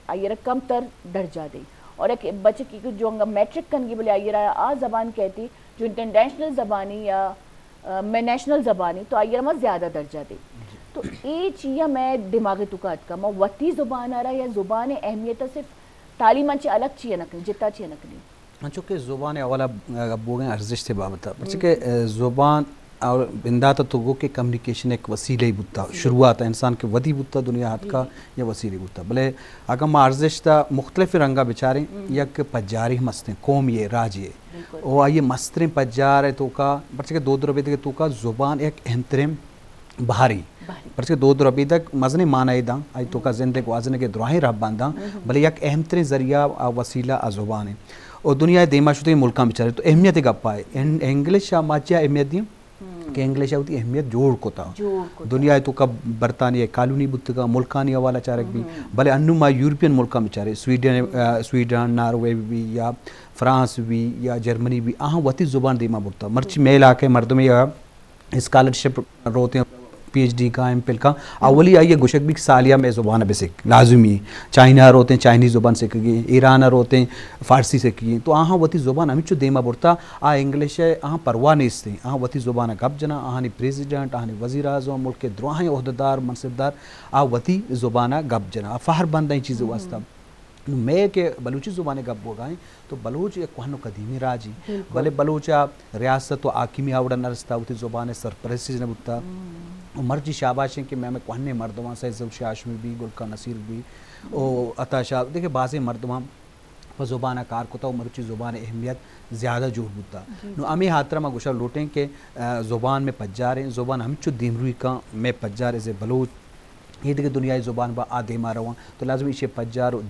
آئی را کم تر درجہ دے۔ اور ایک بچے کی جو انگا میٹرک کنگی بلے آئی را آ زبان کہتی جو انٹرنیشنل زبانی یا میں نیشنل زبانی تو آئی را ما زیادہ درجہ دے۔ تو اے چیئا میں دماغ تو کا اتکا ما وتی زبان را یا زبان اہمیت صرف تعلیم چے الگ چیئا نکنی، جتا چیئا نکنی۔ انچو کہ زبان اولا گپ بوگیں ارزشت بابت، پرچہ کہ زبان اور بندات تو گو کہ کمیونیکیشن ایک وسیلہ ہی بوتا، شروعات انسان کے ودی بوتا، دنیا ہاتھ کا یا وسیلہ بوتا۔ بلے اگر ما ارزشت مختلف رنگا بچاریں، یک پجاری ہم استیں، قوم یہ، راج یہ، او آئیے مستریں پجار ہے تو کا، پرچہ کہ دود ربیدگ تو کا زبان ایک اہم ترین بہاری، پرچہ کہ دود ربیدگ مزنیں معنی داں، آئی تو کا زندگ وازنگ دراہیں رب بانداں، بلے یک اہم ترین ذریعہ آ وسیلہ آ زبان ہے۔ اور دنیا دیما شتے ملکاں بچارے تو اہمیت گپا ہے۔ انگلش آ ماچیا اہمیت دیم کہ انگلش آ وتی اہمیت جوڑ کتا۔ دنیا تو کا برطانیہ کالونی بوتگا، ملکانی حوالہ چارگ بھی، بلے انو ما یورپین ملکاں بچارے، سویڈن، سویڈن، ناروے بھی یا فرانس بھی یا جرمنی بھی، آہاں وتی زبان دیما برتا۔ مرچی میں علاقے مردم یا اسکالرشپ روتیں، پی ایچ ڈی کا، ایم فل کا، اولی آئی گوشگ بھی کہ سالیا میں زبان بہ سک لازمی۔ چائنا روتیں، چائنی زبان سکگی، ایران روتیں، فارسی سکگی۔ تو آہاں وتی زبان ہمچو دیما برتا، آ انگلش ہے، آہاں پرواہ نیستیں۔ آہاں وتی زبان گپ جنا، آہانی پریزیڈنٹ، آہانی وزیر اعظم، ملک دراہیں عہدیدار، منصبدار، آ وتی زبان گپ جنا، آ فہر بندہ این چیز واسطہ۔ نو مئے کہ بلوچی زبان گپ بوگائیں تو بلوچ یک کوہن و قدیمی راجی، بلے بلوچ ریاست و حاکمی آوڑا نرستا، وتی زبان سرپرستی نہ بوتا۔ و مرچی شاباش ہیں کہ میں ہمیں کوہنے مردمان سید ظہور شاہ ہاشمی بھی، گل خان نصیر بھی، او عطا شاہ، دیکھے بازیں مردمان پہ زبان کار کتا و مرچی زبان اہمیت زیادہ جوڑ بوتا۔ نو ہمیں ہاترا ما گوشا لوٹیں کہ زبان میں پجار ہیں، زبان ہمچو دیمروی کا میں پجار ایز اے بلوچ، یہ دیگہ دنیای زبان با آ دیما روان تو لازم ایشی پجار و